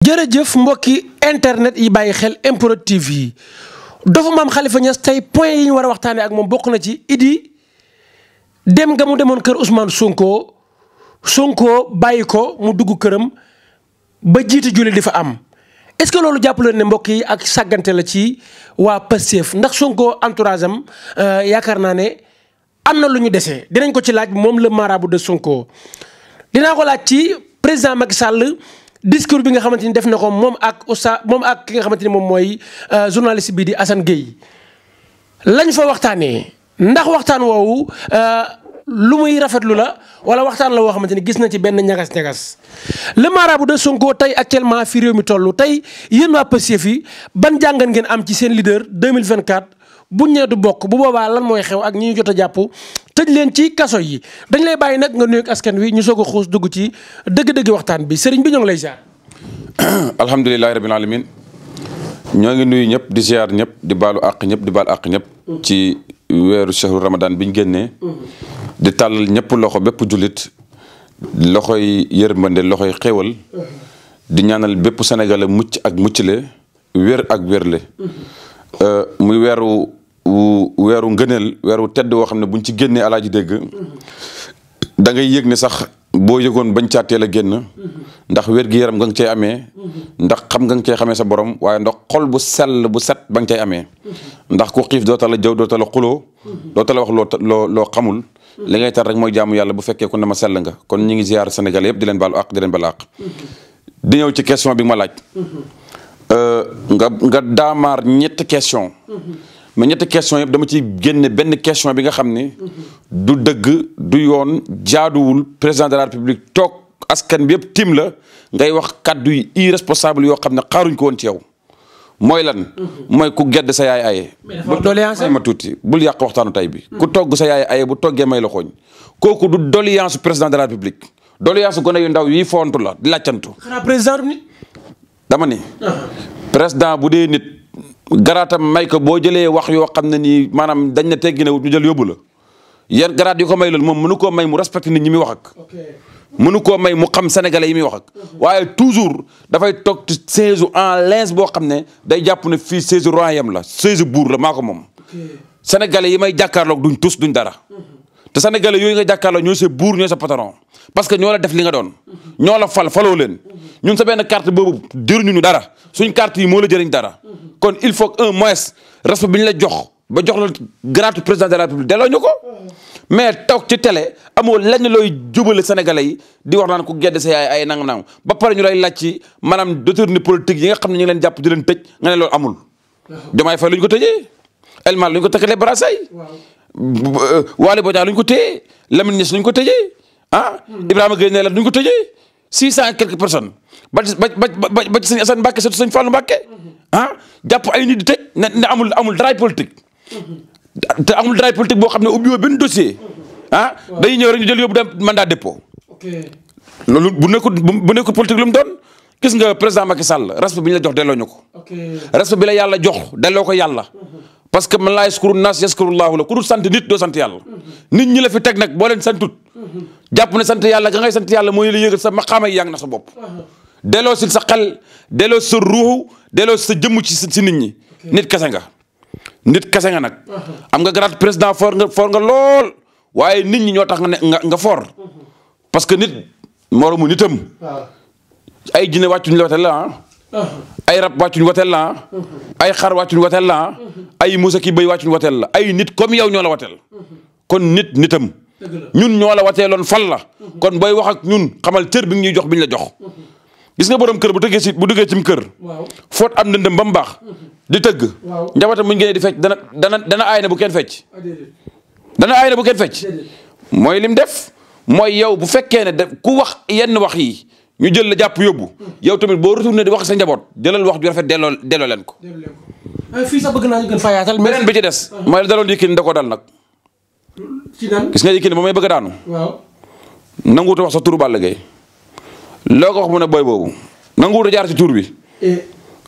jërëjëf mbokki internet yi bàyyi xel MPROD TV yi Dofu Maam Khalifa Niass tey point yi ñu war a waxtaanee ak moom bokk na ci Idi dem nga mu demoon kër Ousmane Sonko bàyyi ko mu dugg këram ba jiiti julli di fa am est-ce que loolu jàpp leen ne mbokk yi ak sàggante la ci waa Pastef ndax Sonko entourage am yaakaar naa ne am na lu ñu desee dinañ ko ci laaj moom le marabout de Sonko dinaa ko laaj ci président Macky Sall. Discours bi nga xamante ni def na ko moom ak ki nga xamante ni moom mooy journaliste bii di Assane Gueye lañ fa waxtaanee ndax waxtaan woowu lu muy rafetlu la wala waxtaan la woo xamante ni gis na ci benn ñagas-ñagas le marabout de Sonko tey actuellement fi réew mi toll tey yéen waa Pastef yi ban jàngat ngeen am ci seen leader 2024 buñ nee du bokk bu boobaa lan mooy xew ak ñi ñu jot a jàpp tëj leen ci kaso yi dañ lay bàyyi nag nga nuyoog askan wi ñu soog a xuus dugg ci dëgg-dëgg waxtaan bi sëriñ bi ñoo ngi lay ziar. alhamdulilah rabbil alamin ñoo ngi nuyu ñëpp di ziar ñëpp di baalu àq ñëpp di baal àq ñëpp. ci weeru shahru ramadan bi ñu génnee. di tàllal ñëpp loxo bépp jullit loxoy yërmande loxoy xéewal. di ñaanal bépp Sénégalais mucc ak muccle wér ak wérle. muy weeru ngëneel weeru tedd woo xam ne buñ ci génnee alaaji dégg da ngay yëg ne sax boo yëgoon bañ caateel a génn ndax wér gi yaram nga cay amee ndax xam nga cay xamee sa borom waaye ndax xol bu sell bu set ba nga cay amee ndax ku xiif doota la jëw doota la xuloo doota la wax loo xamul li ngay tar rek mooy jaamu yàlla bu fekkee ku ne ma sell nga kon ñu ngi ziar Sénégal yëpp di leen baalu àq di leen baal àq di ñëw ci question bi ma laaj nga daamaar ñetti question mais ñetti question yëpp dama ci génne benn question bi nga xam ne du dëgg du yoon jaaduwul président de la république toog askan bi yëpp tim la ngay wax kàddu yi irresponsable yoo xam ne xaaruñ ko woon ci yow mooy lan mooy ku gedd sa yaay aye may ma tuuti bul yàq waxtaanu tay bi ku togg sa yaay aye bu toggee may la xooñ kooku du doléance président de la république doléance gone yu ndaw yi fontu la di làccantu xanaa président ni dama ni président bu dee nit garaatam may ko boo jëlee wax yoo xam ne nii maanaam dañ na teggi ne ñu jël yóbbu la yan garaat yi ko may loolu moom mënu koo may mu respecté nit ñi muy wax ak mënu koo may mu xam sénégalais yi muy wax ak waaye toujours dafay toog ci siège en linge boo xam ne day jàpp ne fii siège royaume la siège buur la maa ko moom sénégalais yi may jàkkaarloog duñ tus duñ dara te sénégalais yooyu nga jàkkaarloo ñooy sa buur ñooy sa patron parce que ñoo la def li nga doon ñoo la faloo leen ñun sa benn carte boobu jëriñu ñu dara suñ carte yi moo la jëriñ dara kon il faut que un moins respect bi ñu la jox ba jox la grade président de la république delloo ñu ko mais toog ci télé amoo lenn looy jubale sénégalais yi di wax naan ku gedd sa yaay ay nangam ba pare ñu lay laaj ci maanaam détourné politique yi nga xam ne ñu ngi leen jàpp di leen tëj nga ne loolu amul. Diomaye Faye lu ñu ko tëjee El Malick lu ñu ko tëkkalee Brassay Waly Bodian lu ñu ko téye Lamine Niass lu ñu ko tëjee Ibrahima Gueye ne la lu ñu ko tëjee 600 et quelques personnes ba ci sëñ Assane Mbacké surtout sëñ Fallou Mbacké jàpp ay nit di tëj ne amul daraay politique te amul daraay politique boo xam ne ubbi woo benn dossier day ñëw rek ñu jël yóbbu dem mandat dépôt loolu bu nekkul politique lu mu doon gis nga président Macky Sall respect bi ñu la jox delloo ñu ko respect bi la yàlla jox delloo ko yàlla parce que man laa yaskuru naas yaskurullaahu la ku dul sant nit doo sant yàlla nit ñi la fi teg nag boo leen santut jàpp ne sant yàlla ga ngay sant yàlla mooy la yëgal sa maqaama yi yaa ngi na sa bopp delloo si sa xel delloo si sa ruuxu delloo si sa jëmm ci si nit ñi nit kese nga nag am nga grade président fort nga lool waaye nit ñi ñoo tax nga fort parce que nit moromu nitam ay jinne wàccuñ la watel la ay rab wàccuñ watel la ay xar wàccuñ watel la ay musa ki béy wàccuñ watel la ay nit comme yow ñoo la watel kon nitam ñun ñoo la wateeloon fal la kon booy wax ak ñun xamal cër bi ñuy jox biñ la jox gis nga borom kër bu duggee cim kër foot am ndëndëm ba mu baax di tëgg njabootam muñ génnee di fecc dana aay ne bu kenn fecc mooy lim def mooy yow bu fekkee ne ku wax yenn wax yi ñu jël la jàpp yóbbu yow tamit boo retourné di wax sa njaboot jëlal wax ju rafet delloo leen ko fii sax bëgg naa ñu gën fa yaatal beneen bi ci des mooy la daloon Yékini da ko dal nag gis nga Yékini ba may bëgg a daanu nanguutu wax sa turu Balla Gaye loo ko wax mu ne boy boobu nanguutu jaar ci tur bi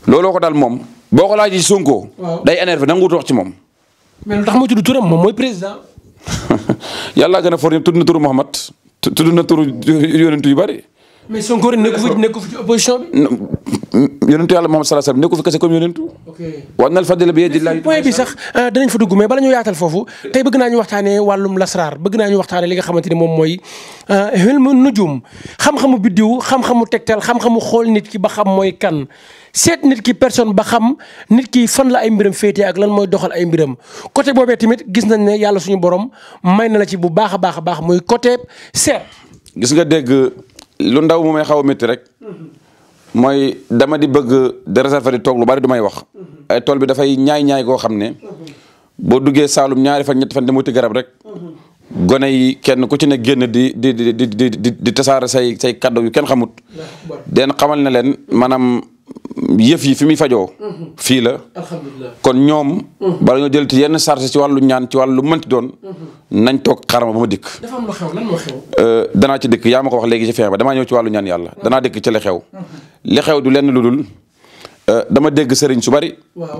looloo ko dal moom boo ko laajee ci Sonko day énervé nanguutu wax ci moom mais lu tax ma tudd turam moom mooy président yàlla gën a for ñëpp tudd na turu Muhammad tudd na turu yonent yu bari mais Sonko nekku fi ci opposition bi. yonentu yàlla Muhammad sallallahu alayhi wasallam nekku fi kese comme yonentu. ok wa annal fadla bi yadillaahi. point bi sax danañ fa dugg mais bala ñu yaatal foofu tey bëgg naa ñu waxtaanee wàllum lasraar bëgg naa ñu waxtaanee li nga xamante ni moom mooy ilmu nujum xam-xamu biddiw xam-xamu tegtal xam-xamu xool nit ki ba xam mooy kan. seet nit ki personne ba xam nit ki fan la ay mbiram féetee ak lan mooy doxal ay mbiram côté boobee tamit gis nañ ne yàlla suñu borom may na la ci bu baax a baax muy côté seet. gis nga dégg lu ndaw mu may xaw a métti rek mooy dama di bëgg de réserver di toog lu bari du may wax. ay tool bi dafay ñaay koo xam ne boo duggee Saalum ñaari fan ñetti fan di muti garab rek gone yi kenn ku ci ne génn di tasaare say kaddu yu kenn xamut. den xamal na leen maanaam. yëf yi fi muy fajoo. fii la. alhamdulilah kon ñoom. bala ñoo jël ci yenn charge ci wàllu ñaan ci wàllu mënti doon. nañ toog xarama ba ma dikk. dafa am lu xew lan moo xew. danaa ci dëkk yaa ma ko wax léegi ci fin ba damaa ñëw ci wàllu ñaan yàlla. danaa dëkk ci li xew. li xew du lenn lu dul dama dégg sëriñ su bari.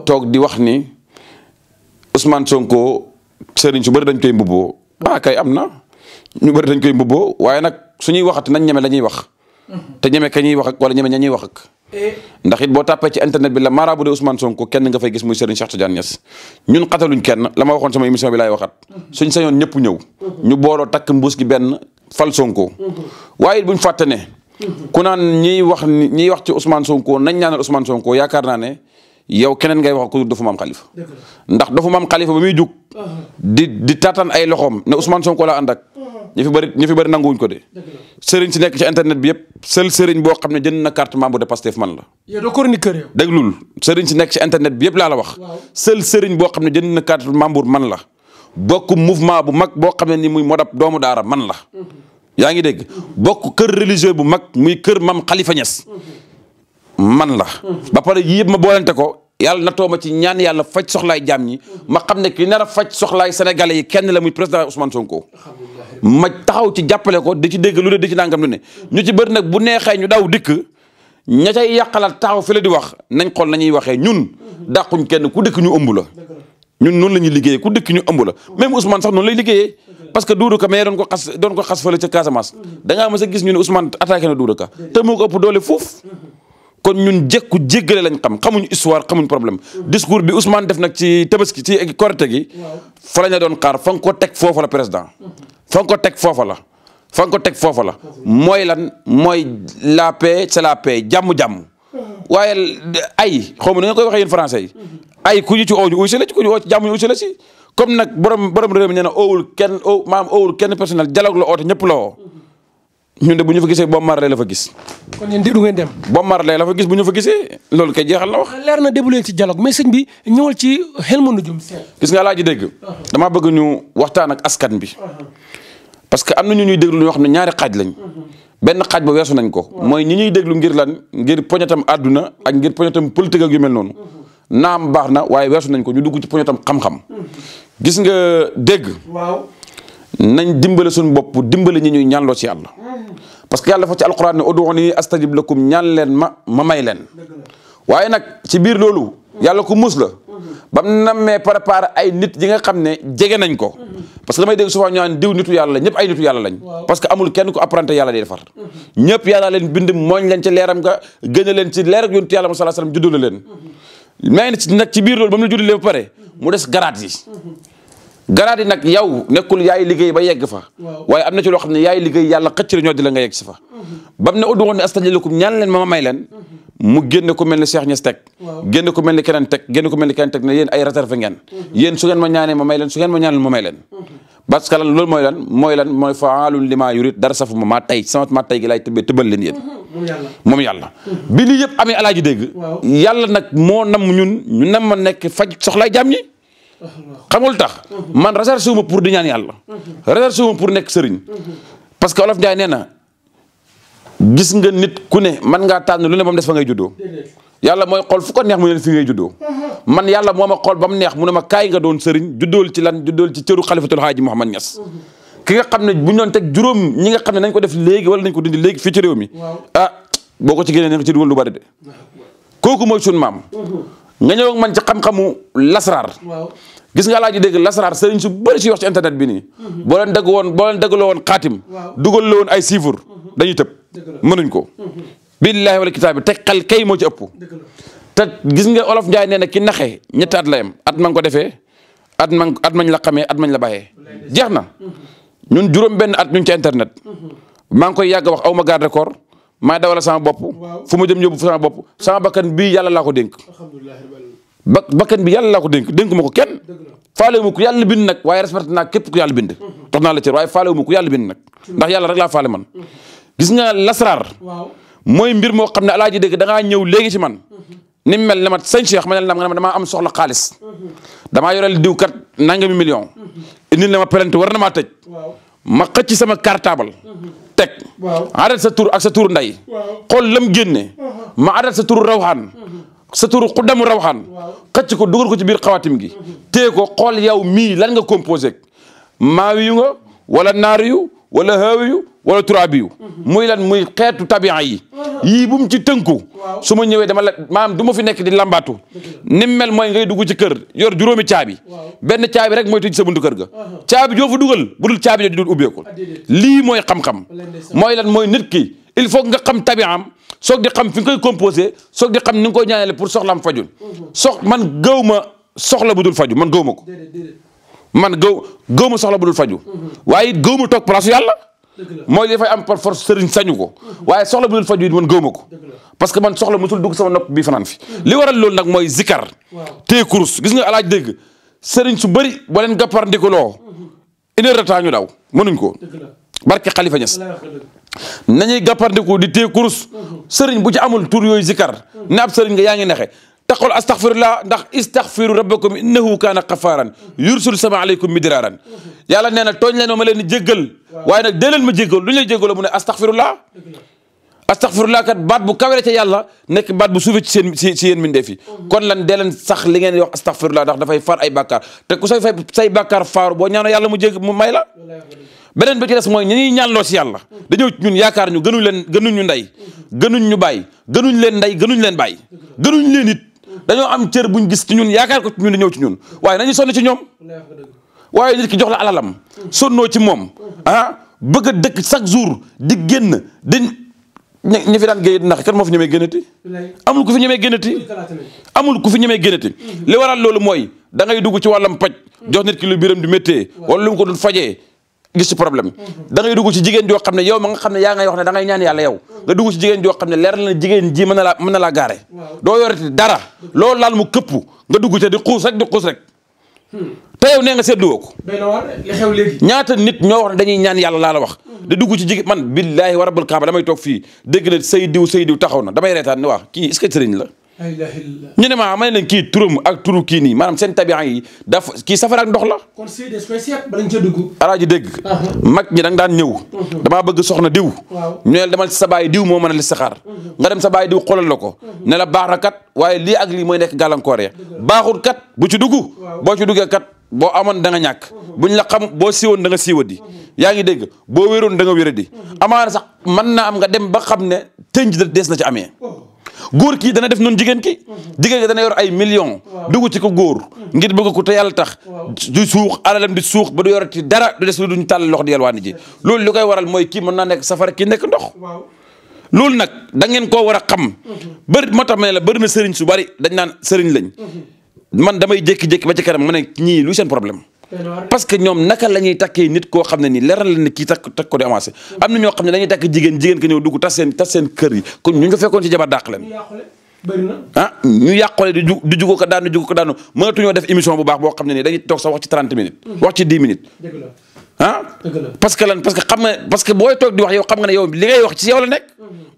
toog di wax ni Ousmane Sonko sëriñ su bari dañ koy mbubboo. kay am na ñu bari dañ koy mbubboo waaye nag suñuy waxati nañ ñeme la ñuy wax. te ñeme ka ñuy wax ak wala ñeme ña ñuy wax ak. ndax it boo tàppee ci internet bi la marabu de Ousmane Sonko kenn nga fay gis muy Serigne Cheikh Tidiane Niass ñun xataluñ kenn la ma waxoon sama émission bi laay waxat suñ sañoon ñëpp ñëw ñu booloo takk mbuus gi benn fal Sonko waaye it buñ fàtte ne ku naan ñiy wax ci Ousmane Sonko nañ ñaanal Ousmane Sonko yaakaar naa ne yow keneen ngay wax ko dafa maam xalifa ndax dafa maam xalifa ba muy jug di taataan ay loxoom ne Ousmane Sonko laa ànd ak ñi fi bëri nanguwuñ ko de sëriñ si nekk ci internet bi yëpp seul sëriñ boo xam ne jënd na carte membre de Pastef man la. yow doo chroniqueur yow. déglul sëriñ si nekk ci internet bi yëpp laa la wax. seul sëriñ boo xam ne jënd na carte membre man la. bokk mouvement bu mag boo xam ne ni muy modab doomu daara man la. yaa ngi dégg bokk kër religieux bu mag muy kër mam Khalifa Niass man la. ba pare yii yëpp ma boolente ko. yàlla natoo ma ci ñaan yàlla faj soxlaay jaam ñi ma xam ne ki nar a faj soxlaay sénégalais yi kenn la muy président Ousmane Sonko ma taxaw ci jàppale ko di ci dégg lu ne di ci nangam lu ne ñu ci bëri nag bu neexee ñu daw dikk ña cay yàqalaat taxaw fi la di wax nañ xool nañuy waxee ñun dàquñ kenn ku dëkk ñu ëmb la ñun noonu la ñuy liggéeyee ku dëkk ñu ëmb la même Ousmane sax noonu lay liggéeyee parce que Doudou Ka mais doon ko xas fële ca Casamance da ngaa mës a gis ñu ne Ousmane attaqué na Doudou Ka te moo ko ëpp doole foofu kon ñun jekku jéggale lañ xamuñ histoire xamuñ problème discours bi Ousmane def nag ci tabaski ci korite gi fa lañ la doon xaar fa nga ko teg foofa la président fa nga ko teg foofa la mooy lan mooy la paix c'est la paix jàmm waaye ay xaw ma na nga koy waxee yéen français yi ay ku ñu ci oo ñu uy si la ci ku ñu oo ci jàmm ñu uy si la si comme nag borom réew mi nee na oowul kenn personnel dialogue la oote ñëpp la woo ñun de bu ñu fa gisee Bob Marley la fa gis. kon yéen du ngeen dem. Bob Marley la fa gis bu ñu fa gisee loolu kay jeexal na wax. leer na débulee ci dialogue mais sëñ bi ñëwal ci ilmu nujum. gis nga laa ji dégg. damaa bëgg ñu waxtaan ak askan bi. parce que am na ñu ñuy déglu ñoo xam ne ñaari xaaj lañ. benn xaaj ba weesu nañ ko. mooy ñi ñuy déglu ngir lan ngir poñatam àdduna ak ngir poñatam politique ak yu mel noonu. naam baax na waaye weesu nañ ko ñu dugg ci poñatam xam-xam. gis nga dégg. waaw. nañ dimbale suñu bopp dimbale ñi ñuy ñaanloo ci yàlla parce que yàlla dafa ci alquran ne ud'uuni astajib lakum ñaan leen ma may leen waaye nag ci biir loolu yàlla ku mus la ba mu nammee préparé ay nit yi nga xam ne jege nañ ko parce que damay dégg souvent ñu naan diw nitu yàlla la ñëpp ay nitu yàlla lañ parce que amul kenn ku apprenti yàlla di defar ñëpp yàlla leen bind mooñ leen ci leeram nga gën a leen ci leer ak yonent yàlla sallallahu alayhi wasallam juddoo leen mais nag ci biir loolu ba mu la juddalee ba pare mu des garaat yi garaat yi nag yow nekkul yaay liggéey ba yegg fa waaye am na ci loo xam ne yaay liggéey yàlla xëcc la ñoo di la nga yegg si fa bam ne ud'uuni astajib lakum ñaan leen ma may leen mu génne ko mel ni Cheikh Niass teg génne ko mel ni keneen teg génne ko mel ni keneen teg ne yéen ay réserve ngeen yéen su ngeen ma ñaanee ma may leen su ngeen ma ñaanee ma may leen parce que lan loolu mooy lan mooy fa'aalun limaa yurid dara safu ma maa tey sama maa tey gi laay tëbbal leen yéen moom yàlla bi lii yëpp amee alaaji dégg yàlla nag moo nam ñu nam ma nekk faj soxlaay jaam ñi xamul tax man recherche wu ma pour di ñaan yàlla recherche wu ma pour nekk sëriñ parce que olof Njaay nee na gis nga nit ku ne man ngaa tànn lu ne ba mu des fa ngay juddoo yàlla mooy xool fu ko neex mu ne fi ngay juddoo man yàlla moo ma xool ba mu neex mu ne ma kaay nga doon sëriñ juddool ci cëru xalifatul Haaji Mouhamad Niass ki nga xam ne bu ñu doon teg juróom ñi nga xam ne nañ ko def léegi wala nañ ko dindi léegi fii ci réew mi boo ko ci génnee nga ci dugal lu bari de kooku mooy sun maam nga ñëw ak man ci xam-xamu lasraar gis nga laa ji dégg lasraar sëriñ su bëri si wax ci internet bi nii boo leen daggloo woon xaatim dugal la woon ay chiffres dañuy tëb mënuñ ko. billaahi wala kitaab bi teg xel kay moo ci ëpp. te gis nga olof Njaay nee na ki naxee ñetti at la yem at ma nga ko defee at mañ la xamee at mañ la bàyyee jeex na. ñun juróom benn at ñu ngi ci internet. maa ngi koy yàgg wax aw ma garde corps maa dawala sama bopp fu ma jëm yóbbu sama bopp sama bakkan bii yàlla laa ko dénk. bakkan bi yàlla laa ko dénk ma ko kenn. faalewu ma ku yàlla bind nag waaye respecté naa képp ku yàlla bind. tax naa la cër waaye faalewu ma ku yàlla bind nag ndax yàlla rek laa faale man. gis nga lasraar mooy mbir moo xam ne alaaji dégg da ngaa ñëw léegi ci man ni mu mel ne ma sëñ Cheikh ma ne la nga ne damaa am soxla xaalis damaa yoreel diw kat nangami million indil na ma plainte war na maa tëj ma xëcc sama cartable teg adat sa tur ak sa tur nday xool lam génne ma adat sa tur rawxaan sa tur xuddamu rawxaan xëcc ko dugal ko ci biir xawaatim gi téye ko xool yow mii lan nga composé maawi yu nga wala naari yu wala haawi yu wala turaabi yu muy lan muy xeetu tabian yi yii bu mu ci tënku su ma ñëwee dama la maanaam du ma fi nekk di lambaatu ni mu mel mooy ngay dugg ci kër yor juróomi caabi benn caabi rek mooy tëj sa buntu kër ga caabi joo fa dugal bu dul caabi joo di dul ubbeeku lii mooy xam-xam mooy lan mooy nit ki il faut nga xam tabiam soog di xam fi nga koy composé soog di xam ni nga koy ñaanale pour soxlaam fajul man gaw ma soxla bu dul faju man gaw ma ko man gaw ma soxla bu dul faju waaye it gaw ma toog place yàlla mooy li dafay am par force sëriñ sañu ko waaye soxla bu dul faju it man gaw ma ko parce que man soxla musul dugg sama nopp bi fanaan fi li waral loolu nag mooy zikar téye kurus gis nga alaaj dégg sëriñ su bëri boo leen gàppar ndikuloo une heure de temps ñu daw mënuñ ko barke Xalifa Ñas nañuy gàpparndiku di téye kurus sëriñ bu ci amul tur yooyu zikar ne ab sëriñ nga yaa ngi nexe taxol astaghfirullah ndax istaghfiru rabbakum innahu kaana ghaffaaran yursul sama aleykum midraaran yàlla nee na tooñ leen ma leen di jéggal waaye nag dee leen ma jéggal lu ñu lay jéggaloo mu ne astaghfirullah kat baat bu kawere ca yàlla nekk baat bu suufe ci yéen mindee fi kon lan dee leen sax li ngeen di wax astaghfirullah ndax dafay far ay bàkkaar te ku say bàkkaar faaru boo ñaanoo yàlla mu jégg mu may la beneen bi ci des mooy ñi ñuy ñaanloo si yàlla dañoo ñun yaakaar ñu gënuñ ñu ndey gënuñ ñu bàyyi gënuñ leen ndey gënuñ leen bàyyi gënuñ leen it dañoo am cër buñ gis ci ñun yaakaar ko ci ñun di ñëw ci ñun waaye nañu sonn ci ñoom waaye nit ki jox la alalam sonnoo ci moom bëgg a dëkk chaque jour di génn di ñi fi daan géey ndax kan moo fi ñemee génnati amul ku fi ñemee génnati li waral loolu mooy da ngay dugg ci wàllam paj jox nit ki lu biram di méttee wala lu mu ko doon fajee gis ci problème da ngay dugg ci jigéen joo xam ne yow ma nga xam ne yaa ngay wax ne da ngay ñaan yàlla yow nga dugg ci jigéen joo xam ne leer na jigéen ji mën na laa gaare doo yoreti dara loolu laal mu këpp nga dugg ca di xuus rek te yow nee nga seetlu woo ko ñaata nit ñoo wax ne dañuy ñaan yàlla laa la wax di dugg ci jigéen man billaahi wa rabbul kaaba damay toog fii dégg na say diw taxaw na damay reetaan ne waa kii est-ce que sëriñ la ñu ne ma leen kii turam ak turu kii nii maanaam seen tabian yi dafa kii safara ak ndox la. kon alaaji dégg. mag ñi da nga daan ñëw. damaa bëgg soxna diw. ñu ne demal sa baay diw moo mën a listixaar nga dem sa baay diw xoolal la ko. ne la baax na kat waaye lii ak lii mooy nekk gàllankoor ya baaxul kat bu ci dugg. boo ci duggee kat boo amoon da nga ñàkk. buñ la xam boo siiwoon da nga siiwadi. yaa ngi dégg boo wéroon da nga wéradi. amaana sax mën naa am nga dem ba xam ne tënj des na ci amee. góor kii dana def noonu jigéen ki dana yor ay millions dugg ci ko góor ngir bëgg ko te yàlla tax du suux alalam di suux ba du yorati dara du des lu duñ tàll loxo di yalwaani ji loolu li koy waral mooy kii mën naa nekk safara kii nekk ndox loolu nag da ngeen koo war a xam bëri moo tax ma ne la bëri na sëriñ su bari dañ naan sëriñ lañ man damay jékki-jékki ba ci kanam ma ne ñii luy seen problème parce que ñoom naka la ñuy takkee nit koo xam ne nii leeral la ne kii takk ko di avancé am na ñoo xam ne dañuy takk jigéen ka ñëw dugg tas seen kër yi kon ñu ko fekkoon ci jabar dàq leen ñu yàqole di jugo ko daanu mënatuñoo def émission bu baax boo xam ne nii dañuy toog sax wax ci 30 minutes wax ci 10 minutes parce que booy toog di wax yow xam nga ne yow li ngay wax ci yow la nekk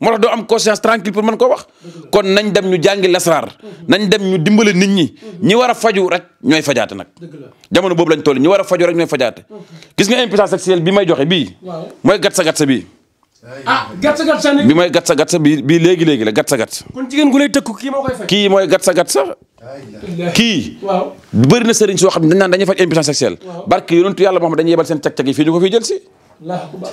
moo tax doo am conscience tranquille pour mën koo wax kon nañ dem ñu jàngi lasraar nañ dem ñu dimbale nit ñi war a faju rek ñooy fajaate nag jamono boobu lañ toll ñi war a faju rek ñooy fajaate gis nga impuissance sexuelle bi may joxe bii mooy gatsa bii bi mooy gatsa bii léegi la gatsa kon jigéen gu lay tëkku kii moo koy faj kii mooy gatsa kii bëri na sëriñ soo xam ne dañ naan dañuy faj impuissance sexuelle barke yonentu yàlla moo xam dañuy yebal seen cag-cag yi fii ñu ko fiy jël si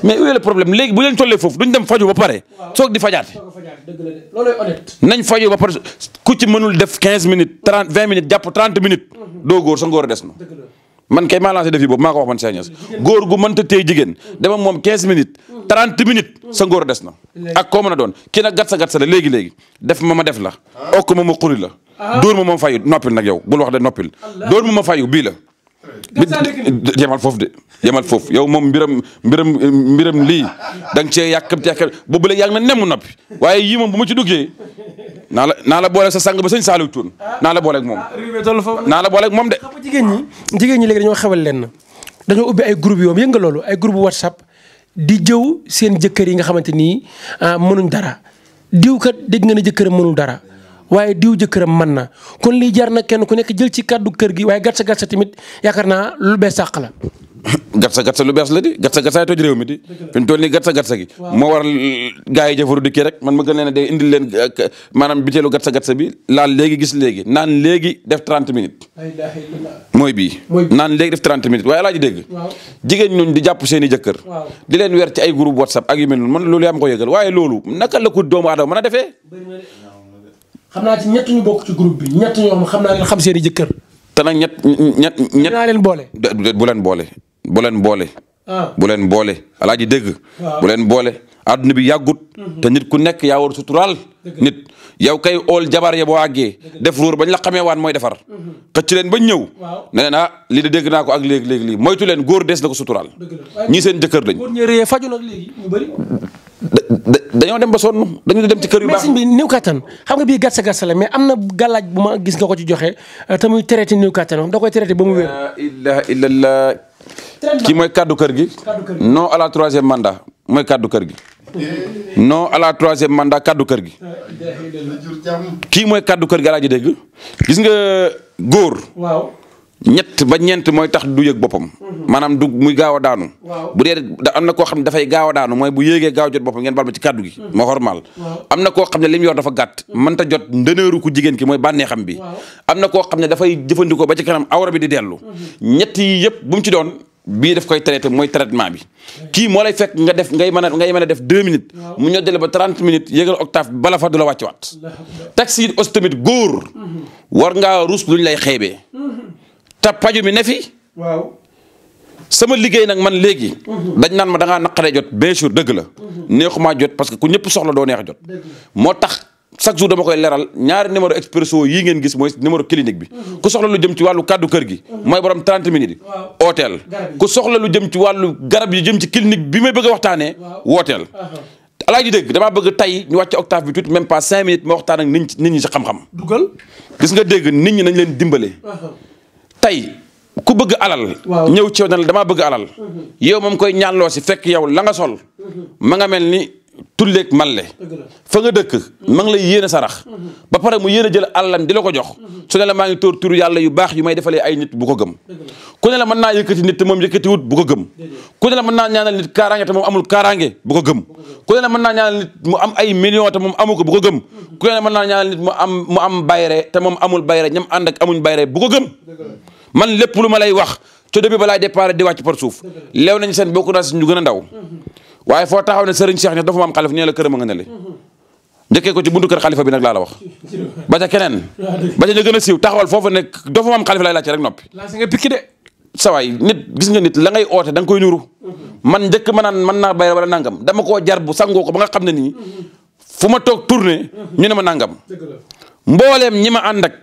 mais où est le problème léegi bu leen tollee foofu duñ dem faju ba pare soog di fajaate nañ faju ba pare ku ci mënul def 15 minutes 20 minutes jàpp 30 minutes doo góor sa ngóor a des na man kay maa lancé défi boobu maa ko wax man Cheikh Niass góor gu mënta téye jigéen dama moom 15 minutes 30 minutes sa ngóor des na ak koo mën a doon kii nag gat sa la léegi def ma def la okk ma xuri la dóor ma fayu noppil nag yow bul wax de noppil dóor ma fayu bii la yemal foofu yow moom mbiram lii da nga cee yàkkamti boobu la yàgg na nemm noppi waaye yii moom bu ma ci duggee naa la boole sa sang ba sëñ Saliou Thioune naa la booleeg moom de xam nga jigéen ñi léegi dañoo xewal leen dañoo ubbi ay groupe yoom yëg nga loolu ay groupe WhatsApp di jëw seen jëkkër yi nga xamante nii mënuñ dara diw kat dégg nga ne jëkkëram mënul dara waaye diw jëkkëram mën na kon lii jar na kenn ku nekk jël ci kàddu kër gi waaye gatsa tamit yaakaar naa lu bees sàq la. gatsa lu bees la di gatsa toj réew mi di fi mu toll nii gatsa gi moo waral gars yi jëfaru di kii rek man ma gën leen a de indil leen maanaam biteelu gatsa bi laal léegi gis léegi naan léegi def 30 minutes mooy bii naan léegi def 30 minutes waaye laa ji dégg jigéen ñooñu di jàpp seen i jëkkër di leen weer ci ay groupe WhatsApp ak yu mel noonu man loolu yaa ma ko yëgal waaye loolu naka la ko doomu aadama mën a defee xam naa ci ñett ñu bokk ci groupe bi ñett ñoo xam naa leen xam seen i jëkkër te nag ñett naa leen boole bu leen boole alaaji dégg bu leen boole adduna bi yàggut te nit ku nekk yaa war suturaal nit yow kay ool jabar ya boo àggee def ruur bañ la xamee waan mooy defar xëcc leen bañ ñëw ne leen lii de dégg naa ko ak léegi lii moytu leen góor dees na ko suturaal ñii seen jëkkër lañ faju nag léegi ñu bëri dañoo dem ba sonn dañu dem ci kër yu baax bi néew kattan xam nga bii gatsa la mais am na gàllaaj bu ma gis nga ko ci joxe te muy traité néew kattan da koy traité ba mu wér la ilaha illallah kii mooy kaddu kër gi non à la 3e mandat mooy kaddu kër gi non à la 3e mandat kaddu kër gi kii mooy kaddu kër gi alaaji dégg gis nga góor ñett ba ñeent mooy tax du yëg boppam maanaam du muy gaaw a daanu bu dee am na koo xam ne dafay gaaw a daanu mooy bu yéegee gaaw jot boppam ngeen bal ma ci kàddu gi moo xormal am na koo xam ne li mu yor dafa gàtt mënta jot ndëneeru ku jigéen ki mooy bànneexam bi am na koo xam ne dafay jëfandikoo ba ci kanam awra bi di dellu ñett yi yëpp bu mu ci doon bii daf koy traité mooy traitement bi kii moo lay fekk nga def ngay mën a def 2 minutes mu ñoddale ba 30 minutes yéegal octave bala fa du la wàcc waat taxi it aussi tamit góor war ngaa rus luñ lay xeebee te paju mi ne fi sama liggéey nag man léegi dañ naan ma da ngaa naqaree jot bien sûr dëgg la neexumaa jot parce que ku ñëpp soxla doo neex a jot moo tax chaque jour dama koy leral ñaari numéro expresso yii ngeen gis mooy numéro clinique bi ku soxla lu jëm ci wàllu kàddu kër gi mooy borom 30 minutes yi ooteel ku soxla lu jëm ci wàllu garab yi jëm ci clinique bi may bëgg a waxtaanee wooteel alaaji dégg damaa bëgg tey ñu wàcce octave bi tuuti même pas 5 minutes ma waxtaan ak nit ñi si xam-xam gis nga dégg nit ñi nañ leen dimbale tey ku bëgg alal ñëw ci yow na la damaa bëgg alal yow moom koy ñaanloo si fekk yow la nga sol ma nga mel ni tulleeg malle fa nga dëkk ma ngi lay yéene sarax ba pare mu yéene jël alalam di la ko jox su ne la maa ngi tóor turu yàlla yu baax yu may defalee ay nit bu ko gëm ku ne la mën naa yëkkati nit te moom yëkkatiwut bu ko gëm ku ne la mën naa ñaanal nit kaaraange te moom amul kaaraange bu ko gëm ku ne la mën naa ñaanal nit mu am ay millions te moom amu ko bu ko gëm ku ne la mën naa ñaanal nit mu am bayre te moom amul bayre ñam ànd ak amuñ bayre bu ko gëm man lépp lu ma lay wax ca début ba laay départ di wàcc par suuf leew nañu seen bokku naa si ñu gën a ndaw waaye foo taxaw ne Serigne Cheikh Niass dafa ma am xalifa nee la këram a nga ne le njëkkee ko ci buntu kër xalifa bi nag laa la wax ba ca keneen ba ca ñu gën a siiw taxawal foofu ne dafa ma am xalifa lay laajte rek noppi sawaay nit gis nga nit la ngay oote da nga koy nuru man njëkk ma naan mën naa bayre wala nangam dama koo jar bu sangoo ko ba nga xam ne nii fu ma toog tourné ñu ne ma nangam mbooleem ñi ma ànd ak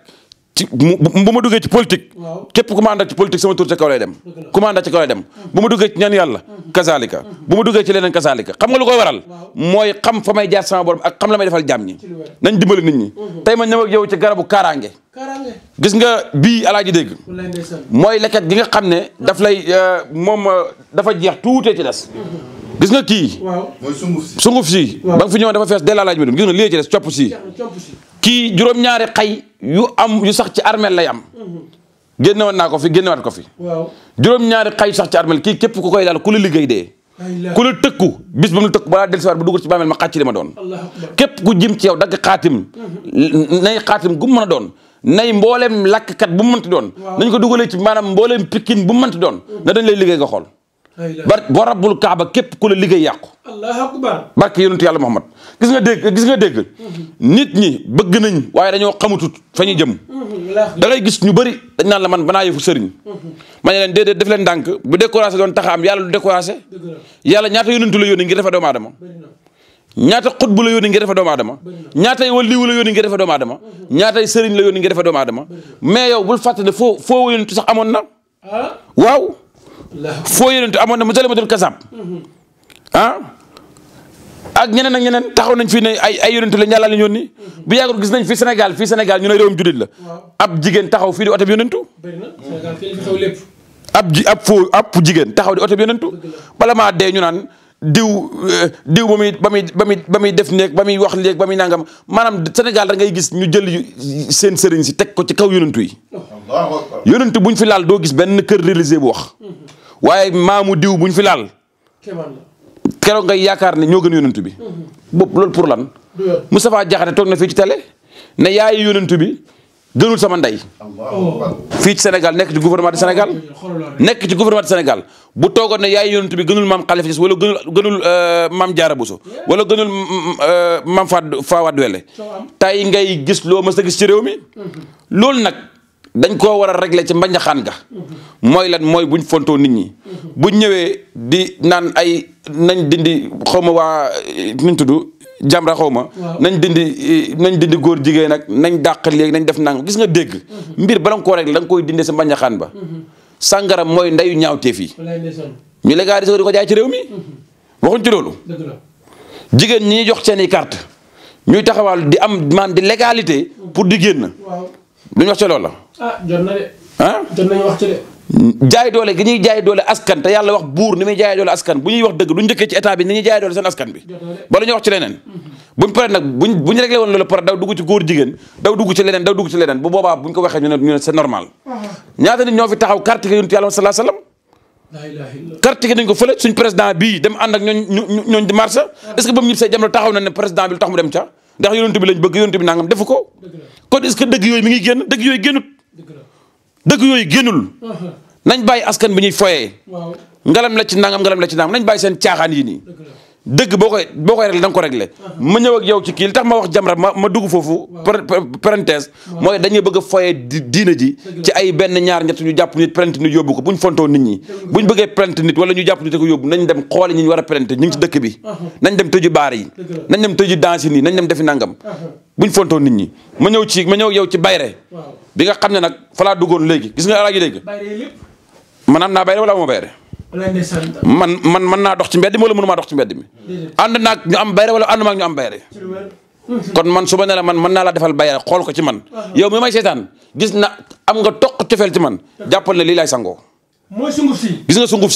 bu ma duggee ci politique képp ku ma ànd ak ci politique sama tur ca kaw lay dem ku ma ànd ak ci kaw lay dem bu ma duggee ci ñaan yàlla kazalika bu ma duggee ci leneen kazalika xam nga lu koy waral mooy xam fa may jaar sama borom ak xam la may defal jàmm ñi nañ dimbali nit ñi tey ma ñëw ak yow ci garabu kaaraange gis nga bii alaaji dégg mooy leket gi nga xam ne daf lay moom dafa jeex tuutee ci des gis nga kii sunguf si ba nga fi ñëwoon dafa fees dellaa laaj mi dum gis nga lii ci des copp si kii juróom-ñaari xay yu sax ci armel lay am génnewoon naa ko fi génnewaat ko fi juróom-ñaari xay yu sax ci armel kii képp ku koy daal ku la liggéey dee ku la tëkku bis ba mu la tëkku balaa del si waat bu dugg ci bàmmeel ma xàcc li ma doon képp ku jëm ci yow dagg xaatim nay xaatim gu mu mën a doon nay mbooleem lakkkat bu mu mënti doon nañ ko dugalee ci maanaam mbooleem pikin bu mu mënti doon na dañ lay liggéey nga xool boo rabbul kaaba képp ku la liggéey yàqu allahu akbar barke yonentu yàlla Muhammad gis nga dégg nit ñi bëgg nañ waaye dañoo xamutut fa ñu jëm da ngay gis ñu bëri dañ naan la man banaa yëfu sëriñ ma ne leen déedéet def leen ndànk bu découragé doon taxa am yàlla du découragé yàlla ñaata yonentu la yónni ngir defa doomu aadama ñaata xutbu la yónni ngir defa doomu aadama ñaatay waliyu la yónni ngir defa doomu aadama ñaatay sëriñ la yónni ngir defa doomu aadama mais yow bul fàtte ne foo yonentu sax amoon na waaw foo yonentu amoon na mu Musaylimatul Kazzab ak ñeneen ak ñeneen taxaw nañ fii ne ay yonentu la yàlla lañ yónni bu yàggul gis nañ fii Sénégal ñu ne réewum julit la ab jigéen taxaw fii di oto bi yonentu ab jigéen taxaw di oto bi yonentu bala maa dee ñu naan diw ba muy def néeg ba muy wax léeg ba muy nangam maanaam Sénégal da ngay gis ñu jël seen sëriñ si teg ko ci kaw yonentu yi yonentu buñ fi laal doo gis benn kër religieux bu wax waaye maamu diw buñ fi laal keroog ngay yaakaar ne ñoo gën yonentu bi boobu loolu pour lan Moustapha Diakhaté toog na fii ci télé ne yaayi yonentu bi gënul sama ndey fii ci Sénégal nekk ci gouvernement du Sénégal bu toogoon ne yaayi yonentu bi gënul maam Khalifa Niass wala gënul maam Diarra Bousso wala gënul maam Fawade Wele tey ngay gis loo mës a gis ci réew mi loolu nag dañ koo war a régler ci mbañaxaan ga mooy lan mooy buñ fontoo nit ñi buñ ñëwee di naan ay nañ dindi xawma waa nuñ tudd Jamra xawma nañ dindi góor jigéen nag nañ dàq léegi nañ def nang gis nga dégg mbir bala nga koo régler da nga koy dindee sa mbañaxaan ba sàngara mooy ndeyu ñaawteef yi ñu légaliser di ko jaay ci réew mi waxuñ ci loolu jigéen ñi jox seen i carte ñuy taxawal di am man di légalité pour di génn duñ wax ci loolu la jot na de jot nañu wax ci de jaay doole gi ñuy jaay doole askan te yàlla wax buur ni muy jaay doole askan bu ñuy wax dëgg du njëkkee ci état bi ni ñuy jaay doole seen askan bi bala ñuy wax ci leneen buñ pare nag buñ réglé woon loolu pare daw dugg ci góor jigéen daw dugg ci leneen bu boobaa buñ ko waxee ñu ne c'est normal ñaata nit ñoo fi taxaw carte gi yonent yàlla sallallahu alayhi wasallam carte gi nañ ko fële suñ président bii dem ànd ak ñooñ di marché est-ce que ba mu ñib see jamono taxaw na ne président bi lu tax mu dem ca ndax yonent bi lañ bëgg yonent bi nangam defu ko kon est-ce que dëgg yooyu mi ngi génn dëgg yooyu génnut dëgg yooyu génnul nañ bàyyi askan bi ñuy foyee ngalam la ci nangam nañ bàyyi seen caaxaan yi nii dëgg boo koy réglé da nga ko réglé ma ñëw ak yow ci kii li tax ma wax Jamra ma dugg foofu parenthèse mooy dañuy bëgg a foyee diina ji ci ay benn ñaar ñett ñu jàpp nit plainte nit yóbbu ko buñ fontoo nit ñi buñ bëggee plainte nit wala ñu jàpp nit ko yóbbu nañ dem xoole ñi ñu war a plainte ñu ngi ci dëkk bi nañ dem tëju baar yi nañ dem tëju danse yi nañ dem defi nangam buñ fontoo nit ñi ma ñëw yow ci bayre bi nga xam ne nag fa laa duggoon léegi gis nga alaaji léegi man am naa bayre wala amoo bayre man naa dox ci mbedd mi wala mënumaa dox ci mbedd mi ànd naag ñu am bayre wala ànd maag ñu am bayre kon man su ma ne la man mën naa laa defal bayre xool ko ci man yow mi may seetaan gis na am nga toq cofeel ci man jàppal ne lii laay sangoo mooy sunguf si gis nga sunguf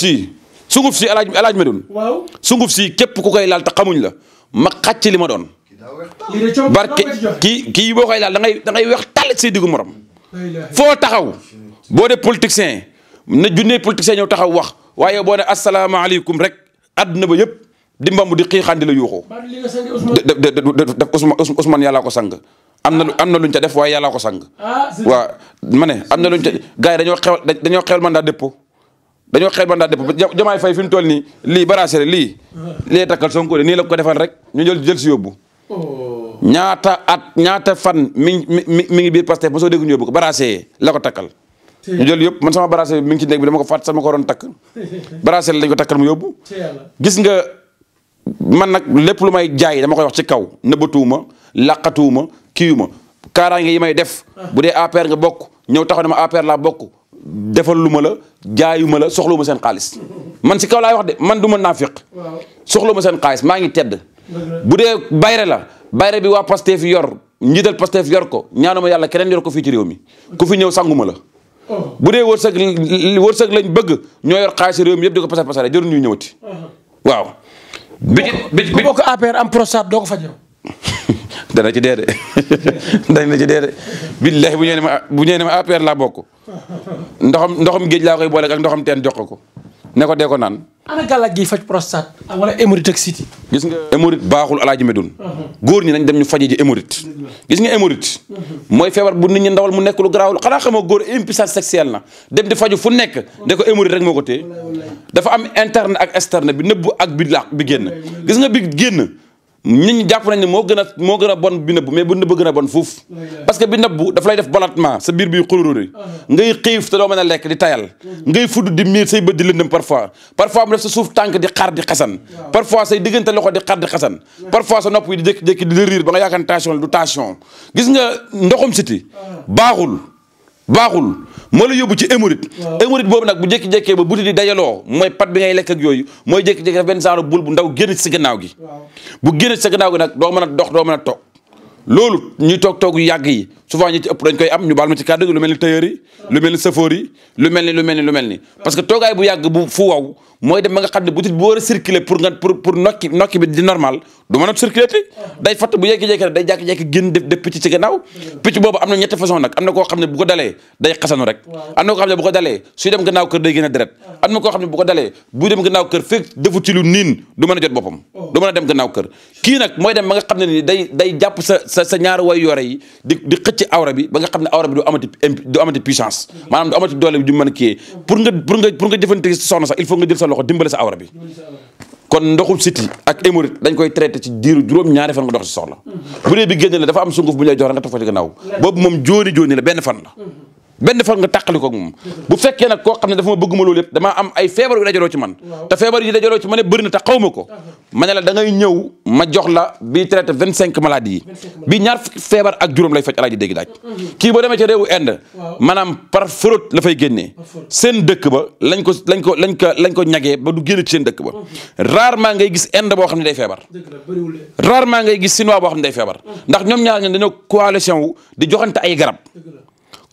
si alaaj Medoune sunguf si képp ku koy laal te xamuñ la ma xàcc li ma doon barke kii boo koy laal da ngay weex tàll say diggu morom foo taxaw boo dee politicien na junnee politicien ñëw taxaw wax waaye boo ne asalaamaaleykum rek àdduna ba yëpp di mbambu di xiixaan di la yuuxoo def Ousmane yàllaa ko sang am na luñ ca def waaye yàllaa ko sang waaw ma ne am na luñ ca gars yi dañoo xewal mandat dépôt Diomaye Faye fi mu toll nii lii baraasere lii takkal Sonko de nii la ko defal rek ñu jël si yóbbu ñaata fan mi ngi biir Pastef ba soo dégg ñu yóbbu ko baraasee la ko takkal ñu jël yëpp man sama baraase bi mi ngi ci néeg bi dama ko fàtt sama ko waroon takk baraase lañ ko takkal mu yóbbu gis nga man nag lépp lu may jaay dama koy wax ci kaw nëbbatuuma laqatuuma kiiwuma kaaraange yi may def bu dee APR nga bokk ñëw taxaw ne ma APR laa bokk defal lu ma la jaayuma la soxluma seen xaalis man si kaw laay wax de man du ma naafiq soxluma seen xaalis maa ngi tedd bu dee bayre la bayre bi waa Pastef yor njiital Pastef yor ko ñaanuma yàlla keneen yor ko fii ci réew mi ku fi ñëw sanguma la bu dee wërsëg lañ bëgg ñoo yor xaalis réew mi yëpp di ko pasare jëru ñuy ñëwati waaw bi boo ko APR am prostate doo ko faj dana ci dee de billahi bu ñëwee ne ma APR laa bokk ndoxam géej laa koy boole ak ndoxam teen jox ko ne ko dee ko naan ana gàllaaj gi faj prostate wala hémorroïde ak siti gis nga hémorroïde baaxul alaaji Medoune góor ñi nañ dem ñu faje ji hémorroïde gis nga hémorroïde mooy feebar bu nit ñi ndawal mu nekk lu garaawul xanaa xamoo góor impuissance sexuelle na dem di faju fu nekk ne ko hémorroïde rek moo ko téye dafa am interne ak externe bi nëbbu ak bi génn gis nga bi génn nit ñi jàpp nañ ne moo gën a bon bi nëbb mais bu nëbb gën a bon fuuf parce que bi nëbb daf lay def ballottement sa biir bi xurururi ngay xiif te doo mën a lekk di tayal ngay fudd di miir say bët di lëndëm parfois mu def sa suuf tànk di xar di xasan parfois say diggante loxo di xar di xasan parfois sa nopp yi di jékki-jékki di riir ba nga yaakaar tension du tension gis nga ndoxum siti baaxul moo la yóbbu ci hémorroïde hémorroïde boobu nag bu jékki-jékkee ba buti di dajaloo mooy pat bi ngay lekk ak yooyu mooy jékki-jékki daf benn genre bul bu ndaw génn ci sa gannaaw gi bu génn ci sa gannaaw gi nag doo mën a dox doo mën a toog loolu ñuy toog yu yàgg yi souvent ñi ci ëpp dañ koy am ñu baal ma ci kàddu gi lu mel ni tailleur yi lu mel ni chauffeur yi lu mel ni parce que toogaay bu yàgg bu fu waw mooy dem ba nga xam ne butit bu war a circuler pour nokki bi di normal du mën a circuler te day fatt bu jékki-jékki rek day jékki-jékki génn def picc ci gannaaw picc boobu am na ñetti façon nag am na koo xam ne bu ko dalee day xasanu rek am na koo xam ne bu ko dalee suy dem gannaaw kër day gën a deret am na koo xam ne bu ko dalee buy dem gannaaw kër fekk defu ci lu niin du mën a jot boppam du mën a dem gannaaw kër kii nag mooy dem ba nga xam ne ni day jàpp sa ñaari way yore yi di xëcc awra bi ba nga xam ne awra bi du amati puissance maanaam du amati doole bi du mën a kiyee pour nga jëfante soxna sax il faut nga jël sa loxo dimbale sa awra bi kon ndoxum siti ak hémorroïde dañ koy traité ci diiru juróom-ñaari fan nga dox ci soxla bu dee bi génn la dafa am sunguf bu ñu lay jox rek nga taf ko ci gannaaw boobu moom jooni la benn fan nga tàqali ko ak moom bu fekkee nag koo xam ne dafa ma bëgguma loolu yëpp damaa am ay feebar yu dajaloo ci man te feebar yi dajaloo ci man ne bëri na te xaw ma ko ma ne la da ngay ñëw ma jox la bii traité 25 maladies yi bii ñaar feebar ak juróom lay faj alaaji dégg daaj kii boo demee ci réewu Inde maanaam par fraude la fay génnee seen dëkk ba lañ ko ñagee ba du génn ci seen dëkk ba rarement ngay gis Inde boo xam ne day feebar rarement ngay gis chinois boo xam ne day feebar ndax ñoom ñaar ñoom dañoo coalition wu di joxante ay garab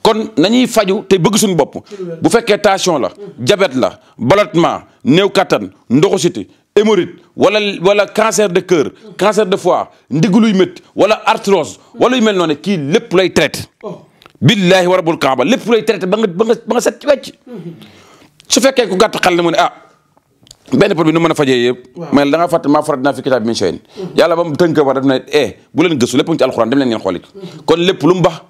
kon nañuy faju te bëgg suñu bopp bu fekkee tension la diabète la ballottement néew kattan ndoxu siti hémorroïde wala cancer de cœur cancer de foie ndigg luy métti wala arthrose wala yu mel noonu kii lépp lay traité billaahi wa rabbul kaaba lépp lay traité ba nga set ci wecc su fekkee ku gàtt xel ne mu ne benn pot bi nu mën a fajee yëpp mais da nga fàtte maa farat naa fi kitaab min shay'in yàlla ba mu tënk wax daf ne bu leen gëstu lépp ngi ci alxuraan dem leen ngeen xooli kon lépp lu mu baax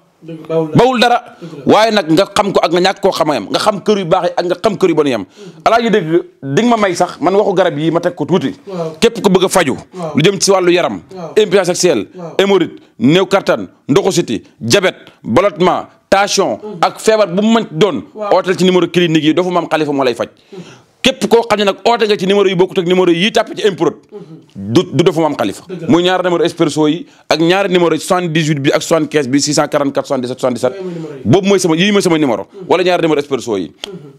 bawul dara waaye nag nga xam ko ak nga ñàkk koo xamayam nga xam kër yu baax yi ak nga xam kër yu bon yam alaa ji dégg di nga ma may sax man waxu garab yi ma teg ko tuuti képp ko bëgg a faju lu jëm ci wàllu yaram impuissance sexuelle hémorroïde néew kattan ndoxu siti diabète ballottement tension ak feebar bu mu mën doon ootal ci numéro clinique yi Dofu Maam Khalifa moo lay faj képp koo xam ne nag oote nga ci numéro yi bokkut ak numéro yi tàpp ci improd du Dofu Maam Khalifa muy ñaari numéro expresso yi ak ñaari numéro 78 bi ak 75 bi 644 77 77 boobu mooy sama numéro wala ñaari numéro expresso yi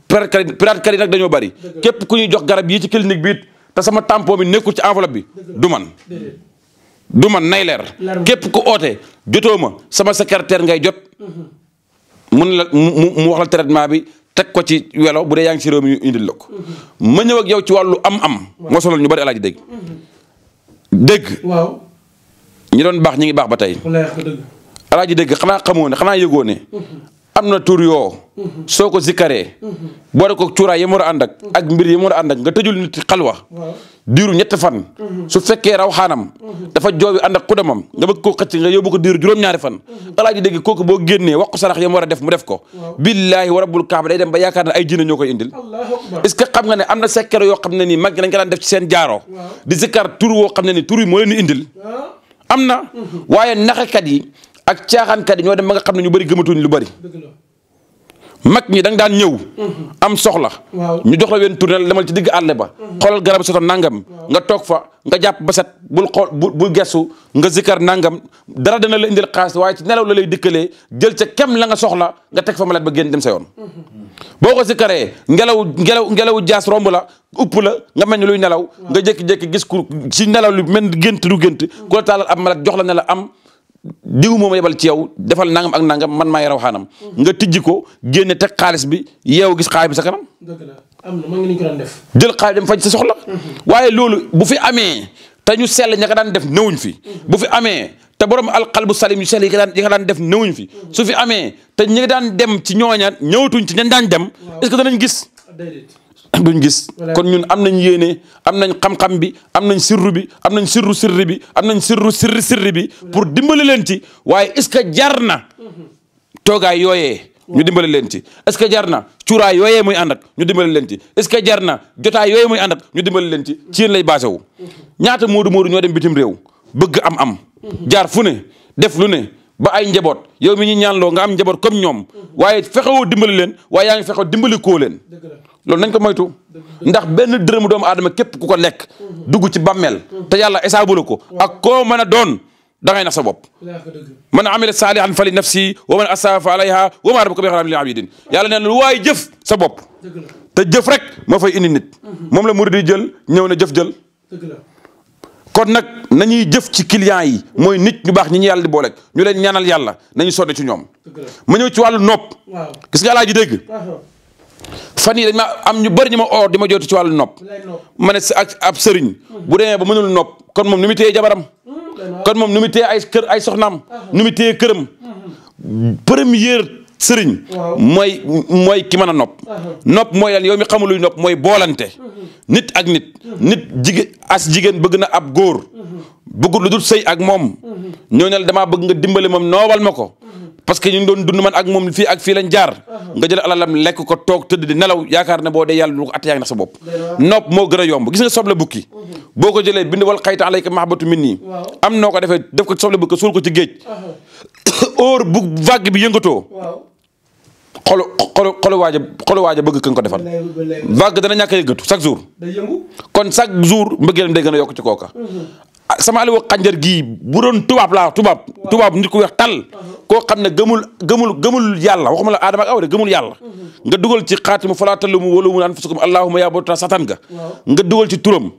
pirate kat yi nag dañoo bari képp ku ñuy jox garab yi ci clinique bi it te sama tampon bi nekkul ci enveloppe bi du man nay leer képp ku oote jotoo ma sama secrétaire ngay jot mu wax la traitement bi teg ko ci welo bu dee yaa ngi ci réew mi ñu indil la ko ma ñëw ak yow ci wàllu am moo sonal ñu bari alaaji dégg waaw ñi doon baax ñi ngi baax ba tey alaaji dégg xanaa xamoo ne xanaa yëgoo ne am na tur yoo soo ko zikkaree boole ko cuuraay yi mu war a ànd ak mbir yi mu war a ànd ak nga tëjul nit xalwa diiru 7 fan su fekkee raw xaanam dafa joobi ànd ak xudamam nga bëgg koo xëcc nga yóbbu ko diiru juróom-ñaari fan alaaji dégg kooku boo génnee wax ko sarax yi mu war a def mu def ko billaahi wa rabbul kaaba day dem ba yaakaar ne ay jinne ñoo koy indil est-ce que xam nga ne am na sekkere yoo xam ne nii mag ñi dañ ko daan def ci seen jaaro di zikkar tur woo xam ne nii tur yi moo leen di indil am na waaye naxekat yi ak caaxaankat yi ñoo dem ba nga xam ne ñu bëri gëmatuñ lu bëri mag ñi da nga daan ñëw am soxla ñu jox la wenn tournel demal ci digg àll ba xoolal garab soto nangam nga toog fa nga jàpp ba set bul xool bul gestu nga zikkar nangam dara dana la indil xaalis waaye ci nelaw la lay dikkalee jël ca kem la nga soxla nga teg fa malet ba génn dem sa yoon boo ko zikkaree ngelaw jaas romb la upp la nga mel ni luy nelaw nga jékki-jékki gis ku ci nelaw lu mel gént du gént ku la taalal ab malet jox la ne la am diw moom yebal ci yow defal nangam ak nangam man maay raw xaanam nga tijji ko génne teg xaalis bi yeew gis xaalis bi sa kanam. dëgg la am na ma ngi ko daan def. jël xaalis dem faj sa soxla. waaye loolu bu fi amee te ñu sell ña ka daan def newuñ fi. bu fi amee te borom alqalbu salim yu sell yi nga daan def newuñ fi. su fi amee te ñi nga daan dem ci ñooña ñëwatuñ ci ñan daan dem. est-ce que danañ gis. duñ gis kon ñun am nañ yéene am nañ xam-xam bi am nañ sirru bi am nañ sirru sirri bi am nañ sirru sirri bi pour dimbali leen ci waaye est-ce que jar na toogaay yooyee ñu dimbali leen ci est-ce que jar na cuuraay yooyee muy ànd ak ñu dimbali leen ci est-ce que jar na jotaay yooyee muy ànd ak ñu dimbali leen ci yéen lay basé wu ñaata moodu ñoo dem bitim réew bëgg am jaar fu ne def lu ne ba ay njaboot yow mi ñu ñaanloo nga am njaboot comme ñoom waaye fexewoo dimbali leen waaye yaa ngi fexew dimbali koo leen loolu nañ ko moytu ndax benn dërëmu doomu aadama képp ku ko lekk dugg ci bàmmeel te yàlla esaabula ko ak koo mën a doon da ngay nax sa bopp man amila saalihan fa li nafsi wa man asaa fa alayha wa ma rabbuka bi xalaamin lil abidin yàlla nee na lu waaye jëf sa bopp te jëf rek moo fay indi nit moom la murid yi jël ñëw na jëf jël kon nag nañuy jëf ci clients yi mooy nit ñu baax ñi ñu yàlla di booleeg ñu leen ñaanal yàlla nañu sonn ci ñoom ma ñëw ci wàllu nopp gis nga Alaaji dégg fan yi dañ ma am ñu bëri ñu ma oo di ma jootu ci wàllu nopp ma ne ak ab sëriñ bu demee ba mënul nopp kon moom nu mu téye jabaram kon moom nu mu téye ay soxnaam nu mu téye këram première sëriñ mooy ki mën a nopp nopp mooy lan yow mi xamul luy nopp mooy boolante nit ak nit jigéen bëgg na ab góor bëggul lu dul sëy ak moom ñoo ne la damaa bëgg nga dimbale moom noobal ma ko parce que ñu ngi doon dund man ak moom fii ak fii lañ jaar nga jël alalam lekk ko toog tëdd di nelaw yaakaar ne boo dee yàlla du ko atte yaa ngi na sa bopp nopp moo gën a yomb gis nga soble bukki boo ko jëlee bind wal xayta alayka mahabbatu minni am noo ko defee def ko soble bukki suul ko ci géej óor bu vague bi yëngatoo xolu waaja bëgg kan ko defal vague dana ñàkk a yëngatu chaque jour kon chaque jour mbëggeelam day gën a yokk ci kooka sama Aliou Xànjar gii bu doon tubaab nit ku weex tal koo xam ne gëmul yàlla waxuma la aadama ak awa de gëmul yàlla nga dugal ci xaatimu falaa talumu wa luumu anfusakum allahumma yaa bota satan nga dugal ci turam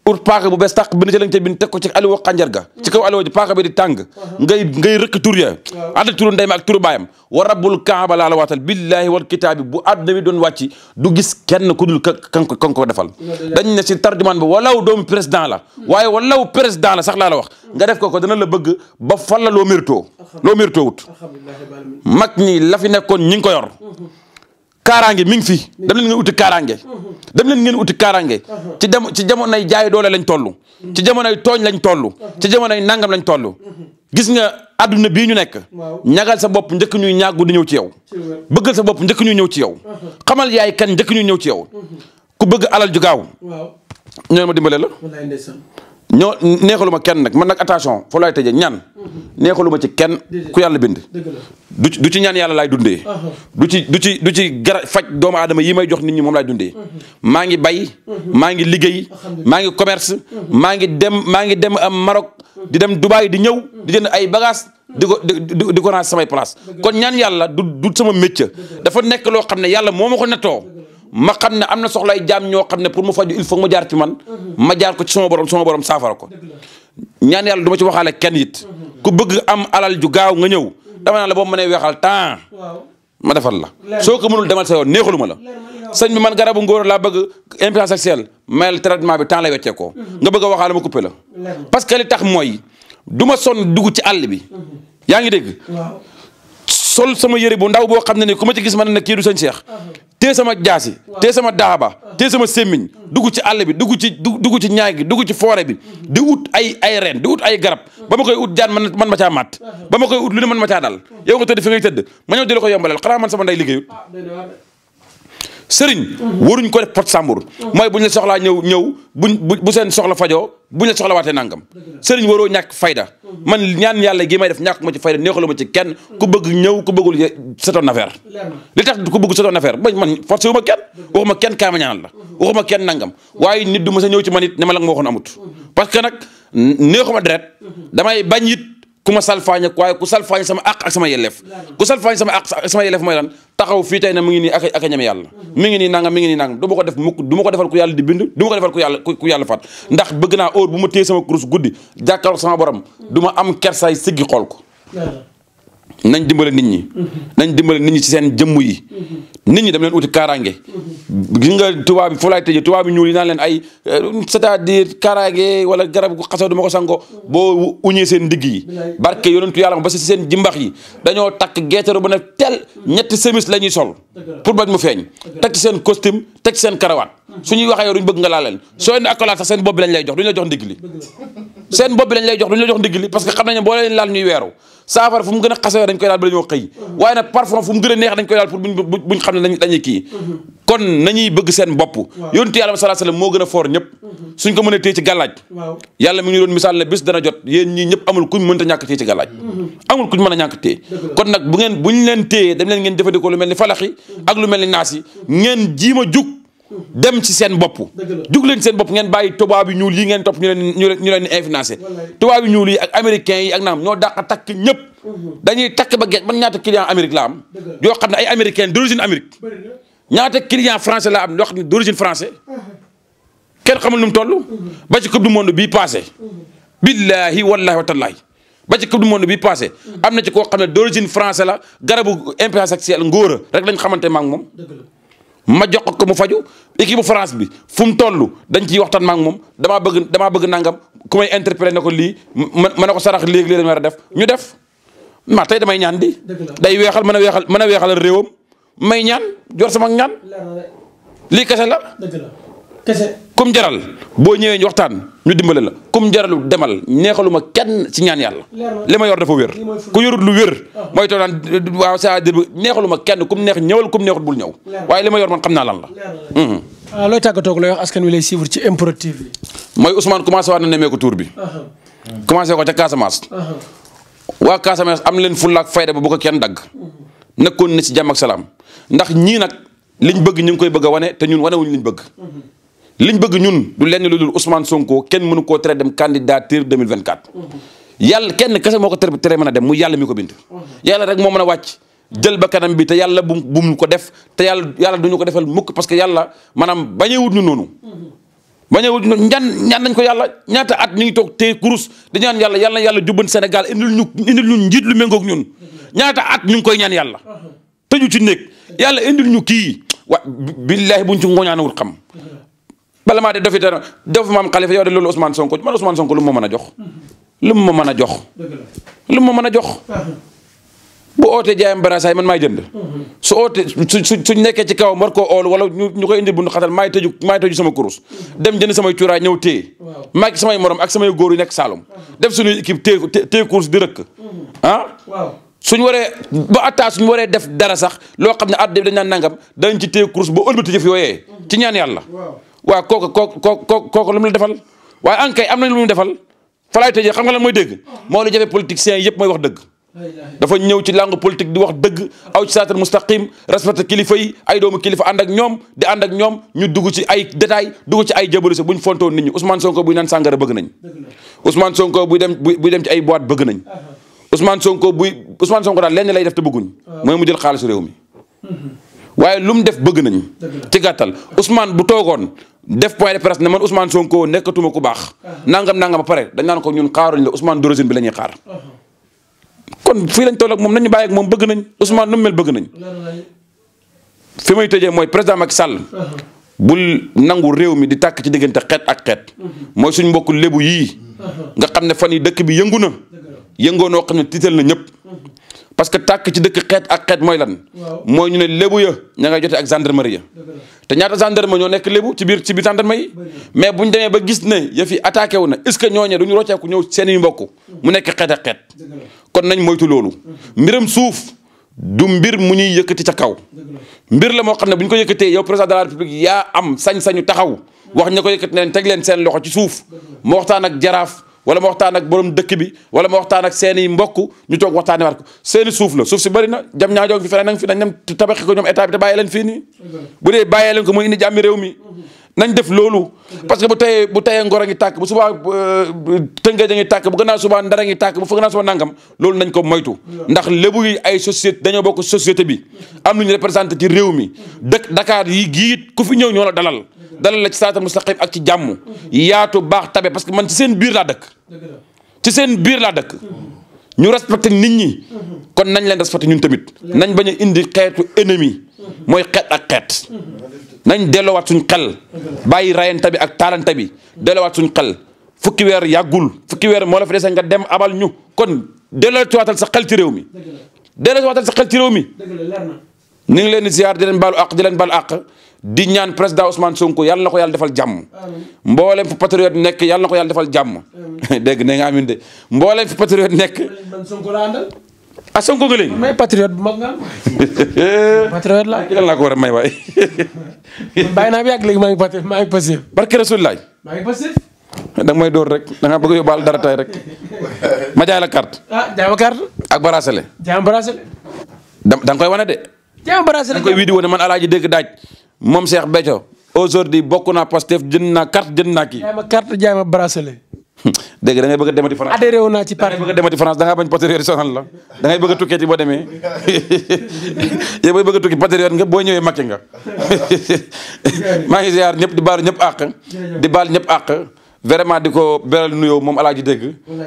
ut paaka bu bees tàq bi na ca lañ te bin teg ko ci Aliou Xànjar ga ci kaw Aliou ji paaka bi di tàng ngay rëkk tur ya àddal turu ndey ma ak turu baayam wa rabbul kaaba laa la waatal billahi wal kitaabi bu àdduna bi doon wàcc du gis kenn ku dul kan ko defal dañ ne si tarjumaan bi walaw doomu président la waaye walaw président la sax laa la wax nga def ko dana la bëgg ba fal la loo méritoo wut mag ñi la fi nekkoon ñi ngi ko yor kaaraange mi ngi fi dem leen ngeen uti kaaraange ci jamonoy jaay doole lañ toll ci jamonoy tooñ lañ toll ci jamonoy nangam lañ toll gis nga adduna bii ñu nekk ñagal sa bopp njëkk ñuy ñàggu di ñëw ci yow bëggal sa bopp njëkk ñuy ñëw ci yow xamal yaay kan njëkk ñuy ñëw ci yow ku bëgg alal ju gaaw ñoo ma dimbale la ñoo neexaluma kenn nag man nag attention foo laay tëjee ñaan neexaluma ci kenn ku yàlla bind du ci ñaan yàlla laay dundee du ci faj doomu aadama yi may jox nit ñi moom laay dundee maa ngi bay maa ngi liggéey maa ngi commerce maa ngi dem Maroc di dem Dubaï di ñëw di jënd ay bagages di ko ranger samay place kon ñaan yàlla du sama métier dafa nekk loo xam ne yàlla moo ma ko nettoo ma xam ne am na soxlay jaam ñoo xam ne pour mu faju il faut mu jaar ci man ma jaar ko ci sama borom saafara ko ñaan yàlla du ma ci waxaale kenn it ku bëgg am alal ju gaaw nga ñëw dama naan la boo mënee weexal temps ma defal la soo ko mënul demal sa yoon neexaluma la sëñ bi man garabu ngóor laa bëgg impuissance sexuelle mayel traitement bi temps lay weccee ko nga bëgg a waxaale ma coupé la parce que li tax mooy du ma sonn dugg ci àll bi yaa ngi dégg sol sama yëre bu ndaw boo xam ne ni ku ma ci gis ma ne kii du sëñ Cheikh tee sama jaasi tee sama daaba tee sama sémmiñ dugg ci àll bi dugg ci ñaay gi dugg ci forêt bi di ut ay reen di ut ay garab ba ma koy ut jaan man ma caa màtt ba ma koy ut lu ne man ma caa dal yow nga tëdd fi ngay tëdd ma ñëw di la ko yombalal xanaa man sama nday liggéeyut sëriñ waruñ ko def pot sàmbur mooy buñ la soxlaa ñëw bu seen soxla fajoo buñ la soxla waatee nangam sëriñ waroo ñàkk fayda man ñaan yàlla gi may def ñàkk ma ci fayda neexalu ma ci kenn ku bëgg ñëw ku bëggul c'est ton affaire li tax ku bëgg c'est ton affaire man forcé wu ma kenn waxuma kenn kaay ma ñaanal la waxuma kenn nangam waaye nit du ma sa ñëw ci man it ne ma la nga ma waxoon amut parce que nag neexuma deret damay bañ it ku ma salfaañ waaye ku salfaañ sama àq ak sama yelleef ku salfaañ sama àq ak sama yelleef mooy lan taxaw fii tey ne mu ngi nii ak a ñeme yàlla mi ngi nii nangam du ma ko def mukk du ma ko defal ku yàlla di bind du ma ko defal ku yàlla faat ndax bëgg naa heure bu ma téye sama kurus guddi jàkkaarloo sama borom du ma am kersaay siggi xool ko nañ dimbale nit ñi ci seen jëmm yi nit ñi dem leen uti kaaraange gis nga tubaab bi foo laay tëjee tubaab bi ñuul yi naan leen ay c'est-à-dire kaaraange wala garab gu xasaw du ma ko sango boo uñee seen ndigg yi barke yonentu yàlla ba si seen jimbax yi dañoo takk geetaru ba ne tel ñetti semis la ñuy sol pour bañ mu feeñ teg ci seen costume teg ci seen karawaat suñuy waxee yow duñ bëgg nga laal leen soo indi accolade sax seen bopp bi lañ lay jox duñ la jox ndigg li seen bopp bi lañ lay jox duñ la jox ndigg li parce que xam nañ ne boo leen laal ñuy weeru saafara fu mu gën a xasee dañ koy daal ba dañoo xëy waaye nag parfum fu mu gën a neex dañ koy daal pour buñ xam ne dañuy kii kon nañuy bëgg seen bopp yonent yàlla sallallahu alayhi wasallam moo gën a foor ñëpp suñ ko mënee téye ci gàllaaj yàlla mi ngi doon misaal ne bis dana jot yéen ñii ñëpp amul kuñ mënta ñàkk téye ci gàllaaj amul kuñ mën a ñàkk téye kon nag buñ leen téye dem leen ngeen jëfandikoo lu mel ni falaxi ak lu mel ni naas yi ngeen jiima jug dem ci seen bopp jug leen seen bopp ngeen bàyyi tubaab yi ñuul yi ngeen topp ñu leen influencé tubaab yi ñuul yi ak américains yi ak naam ñoo dàq takk ñëpp dañuy takk ba geej man ñaata client Amérique la am yoo xam ne ay américain d'origine Amérique ñaata client français la am yoo xam ne d'origine français kenn xamul nu mu toll ba ci coupe du monde bii passé billahi wallahi wa tallahi ba ci coupe du monde bii passé am na ci koo xam ne d'origine français la garabu impuissance sexuelle ngóora rek lañ xamante maak moom ma jox ko mu faju équipe bu France bi fu mu toll dañ ciy waxtaan maak moom damaa bëgg nangam ku may interpréter ne ko lii ma ne ko sarax léegi lii lañ war a def ñu def ma tey damay ñaan di day weexal mën a weexal réewam may ñaan jor sama ñaan lii kese la kese kum jaral boo ñëwee ñu waxtaan ñu dimbale la kum jaralu demal neexaluma kenn ci ñaan yàlla li ma yor dafa wér ku yorut lu wér mooy too naan waaw c'est-à-dire neexaluma kenn kum neex ñëwal kum neexut bul ñëw waaye li ma yor man xam naa lan la looy tàggatoo looy wax askan wi lay suivre ci MPROD TV mooy Ousmane commencé waat na nemmeeku tour bi commencé ko ca Casamance waa Casamance am leen fulla ak fayda ba bu ko kenn dagg nekkoon na ci jàmm ak salaam ndax ñii nag liñ bëgg ñu ngi koy bëgg a wane te ñun wanewuñ liñ bëgg liñ bëgg ñun du lenn lu dul Ousmane Sonko kenn mënu koo tere dem candidature 2024 yàlla kenn kese moo ko tere mën a dem mu yàlla mi ko bind yàlla rek moo mën a wàcc jël ba kanam bi te yàlla bum ko def te yàlla duñu ko defal mukk parce que yàlla maanaam bañewut ñu noonu bañewut ñu ñaan nañ ko yàlla ñaata at ñu ngi toog téye kurus di ñaan yàlla jubban Sénégal indil ñu njiit lu méngoog ñun ñaata at ñu ngi koy ñaan yàlla tëju ci néeg yàlla indil ñu kii billahi buñ ci ngoñaanawul xam bala maa de def maam Khalifa yow de loolu Ousmane Sonko man Ousmane Sonko lu mu ma mën a jox lu mu ma mën a jox lu mu ma mën a jox bu ootee jaayam barasaay man maay jënd su ootee suñ nekkee ci kawam war koo oolu wala ñu koy indi bundu xatal maay tëju sama kurus dem jënd samay cuuraay ñëw téye maa ngi samay morom ak samay góor yu nekk Saloum def suñuy équipe téye kurus di rëkk suñu waree ba atta suñu waree def dara sax loo xam ne at dañ naan nangam dañ ci téye kurus ba ëlbati jëf yooyee ci ñaan yàlla waaw kooku lu mu la defal waaye ankay am nañ lu mu defal fa laay tëjee xam nga lan mooy dégg moo lu jafe politiciens yëpp mooy wax dëgg dafa ñëw ci langue politique di wax dëgg aw ci saatal mustaqim respecté kilifa yi ay doomu kilifa ànd ak ñoom di ànd ak ñoom ñu dugg ci ay détails dugg ci ay jabalu buñ fontoon nit ñi Ousmane Sonko buy naan sàngara bëgg nañ Ousmane Sonko buy dem ci ay boîte bëgg nañ Ousmane Sonko daal lenn lay def te bëgguñ mooy mu jël xaalisu réew mi waaye lu mu def bëgg nañ ci gàttal Ousmane bu toogoon def point de presse ne man Ousmane Sonko nekkatuma ku baax nangam ba pare dañ naan ko ñun xaaruñ la Ousmane d'origine bi la ñuy xaar kon fii lañ toll ak moom nañu bàyyi ak moom bëgg nañ Ousmane nu mu mel bëgg nañ fi may tëjee mooy président Macky Sall bul nangu réew mi di tàkk ci diggante xeet ak xeet mooy suñ mbokk lébu yii nga xam ne fan yi dëkk bi yëngu na yëngoo noo xam ne tiital na ñëpp parce que tàkk ci dëkk xeet ak xeet mooy lan mooy ñu ne lébu ya ña ngay jote ak gendarmerie ya te ñaata gendarme ñoo nekk lébu ci biir gendarme yi mais buñ demee ba gis ne yëf yi attaqué wu na est-ce que ñooñe duñu rocceeku ñëw seen i mbokk mu nekk xeet ak xeet kon nañ moytu loolu mbiram suuf du mbir mu ñuy yëkkati ca kaw mbir la moo xam ne bu ñu ko yëkkatee yow président de la république yaa am sañ-sañu taxaw wax ña ko yëkkati ne leen teg leen seen loxo ci suuf ma waxtaan ak jaraaf wala ma waxtaan ak borom dëkk bi wala ma waxtaan ak seen i mbokk ñu toog waxtaanee waat ko seen i suuf la suuf si bëri na jam ñaajoog fi feneen nag fi nañ dem tabaxi ko ñoom état bi te bàyyi leen fii nii bu dee bàyyee leen ko mooy indi jàmmi réew mi nañ def loolu parce que bu tayee ngor a ngi tàkk bu subaa tëngee a ngi tàkk bu gënaa subaa ndara ngi tàkk bu fa gënaa subaa nangam loolu nañ ko moytu ndax lébu yi ay société dañoo bokk société bi am lu ñu représenté ci réew mi Dakar yi giit ku fi ñëw ñoo la dalal la ci saatal mustaqim ak ci jàmm yaatu baax tabe parce que man ci seen biir laa dëkk ñu respecté nit ñi kon nañ leen respecté ñun tamit nañ bañ a indi xeetu ennemi mooy xeet ak xeet nañ delloowaat suñ xel bàyyi rayante bi ak taalante bi delloowaat suñ xel fukki weer yàggul fukki weer moo la fi dese nga dem abal ñu kon delloowaat sa xel ci réew mi ñu ngi leen di ziar di leen baalu àq di ñaan président Ousmane Sonko yàlla na ko yàlla defal jàmm. mboolem fu patriote nekk yàlla na ko yàlla defal jàmm. dégg na nga amin de mboolem fu patriote nekk. man Sonko laa àndal. ah Sonko nga léegi. may patriote bu mag nga. patriote laa. ki lan laa ko war a may waay. bàyyi naa bi yàgg léegi maa ngi passif. barke Rasulullah. maa ngi passif. da nga may door rek da nga bëgg a yóbbaal dara tay rek ma jaay la carte. jaay ma carte. ak bracelet. jaay ma bracelet. da nga koy wane de. jaay ma bracelet. da nga koy vidéo ne man Alaaji Dégg Daaj moom Cheikh Béthio aujourd'hui bokk naa Pastef jënd naa carte jënd naa kii. jaay ma carte jaay ma bracelet. dégg da ngay bëgg a demati France. adhéré wu naa ci parti. da ngay bëgg a demati France da ngaa bañ patriote sonal la da ngay bëgg a tukkeeti boo demee yow booy bëgg a tukki patriote nga boo ñëwee makki nga maa ngi ziar ñëpp di baal ñëpp àq. di baal ñëpp àq. vraiment di ko beral nuyoo moom Alaaji Dégg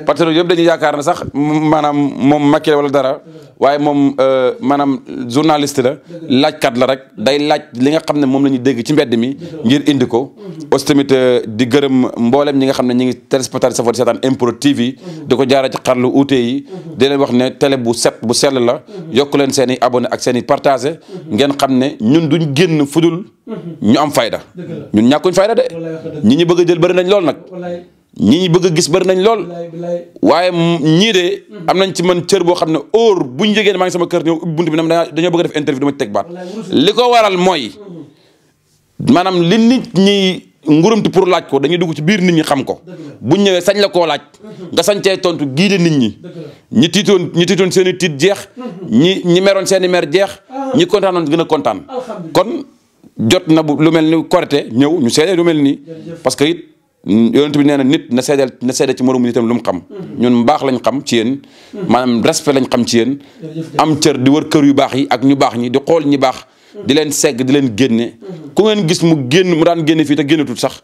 patriote yëpp dañuy yaakaar ne sax maanaam moom Macky wala dara waaye moom maanaam journaliste la laajkat la rek day laaj li nga xam ne moom la ñuy dégg ci mbedd mi ngir indi ko aussi tamit di gërëm mboolem ñi nga xam ne ñi ngi téléspectateur safo di seetaan MPROD TV di ko jaara ci xarlu uute yi di leen wax ne télé bu set bu sell la yokk leen seen i abonné ak seen i partagé ngeen xam ne ñun duñ génn fudul ñu am fayda ñun ñàkkuñ fayda de ñi bëgg a jël bëri nañ lool nag ñi bëgg a gis bëri nañ lool waaye ñii de am nañ ci man cër boo xam ne heure buñ jógee ne maa ngi sama kër ñëw bunt bi dañoo bëgg a def interview dama ci teg baat li ko waral mooy maanaam li nit ñi ngurumti pour laaj ko dañuy dugg ci biir nit ñi xam ko buñ ñëwee sañ la koo laaj nga sañcee tontu giide nit ñi ñi tiitoon seen i tiit jeex ñi meroon seen i mer jeex ñi kontaanoon gën a kontaan kon jot na bu lu mel ni Korité ñëw ñu seede lu mel nii parce que it yonent bi nee na nit na seede ci moromu nitam lu mu xam ñun mbaax lañ xam ci yéen maanaam respect lañ xam ci yéen am cër di wër kër yu baax yi ak ñu baax ñi di xool ñi baax di leen segg di leen génne ku ngeen gis mu daan génne fii te génnatul sax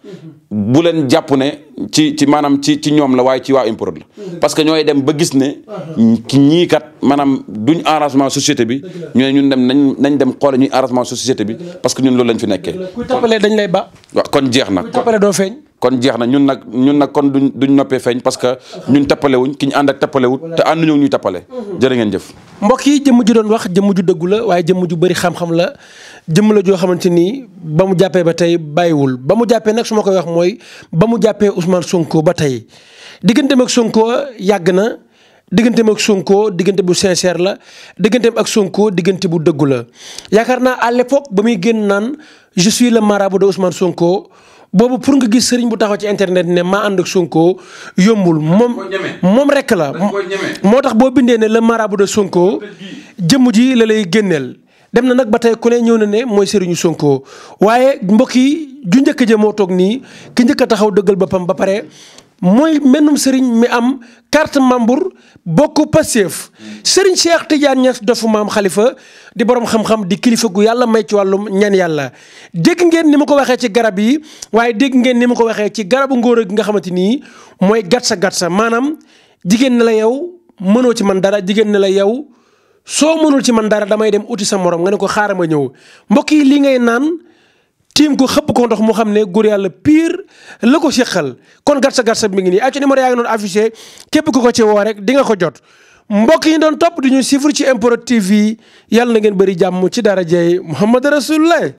bu leen jàpp ne ci maanaam ci ñoom la waaye ci waa MPROD la parce que ñooy dem ba gis ne ñii kat maanaam duñ arrangement société bi ñu ne ñun dem nañ dem xoole ñuy arrangement société bi parce que ñun loolu lañ fi nekkee. kuy tappalee dañ lay ba. waaw kon jeex na. kuy tappalee doo feeñ. kon jeex na ñun nag kon duñ noppee feeñ parce que ñun tappalewuñ ki ñu ànd ak tappalewut te ànduñu ñuy tappale jërë ngeen jëf. mbokk yi jëmm ju doon wax jëmm ju dëggu la waaye jëmm ju bëri xam-xam la jëmm la joo xamante ni ba mu jàppee ba tey bàyyiwul ba mu jàppee nag su ma koy wax mooy ba mu jàppee Ousmane Sonko ba tey digganteem ak Sonko yàgg na digganteem ak Sonko diggante bu sincère la digganteem ak Sonko diggante bu dëggu la yaakaar naa à l'époque ba muy génn naan je suis le marabout de Ousmane Sonko boobu pour nga gis sëriñ bu taxaw ci internet ne maa ànd ak Sonko yombul moom rek la moo tax boo bindee ne le marabout de Sonko jëmm ji la lay génneel dem na nag ba tey ku ne ñëw na ne mooy sëriñu Sonko waaye mbokk yi ju njëkk ja moo toog nii ki njëkk a taxaw dëggal boppam ba pare mooy mennum sëriñ mi am carte membre bokk Pastef sëriñ Cheikh Tidiane Niass dofu maam Khalifa di borom xam-xam di kilifa gu yàlla may ci wàllum ñaan yàlla dégg ngeen ni ma ko waxee ci garab yi waaye dégg ngeen ni ma ko waxee ci garabu ngóor gi nga xamante ni mooy gatsa gatsa maanaam jigéen ne la yow mënoo ci man dara jigéen ne la yow soo mënul ci man dara damay dem uti sa morom nga ne ko xaaral ma ñëw mbokk yi li ngay naan tiim ko xëpp ko ndox mu xam ne góor yàlla pire la ko seqal kon gatsa gatsa bi mi ngi nii ay ci numéro yaa ngi doon affiché képp ku ko ci woo rek di nga ko jot mbokk yi doon topp di ñu suivre ci MPROD TV yàlla na ngeen bëri jàmm ci dara jey Muhammad Rasulullah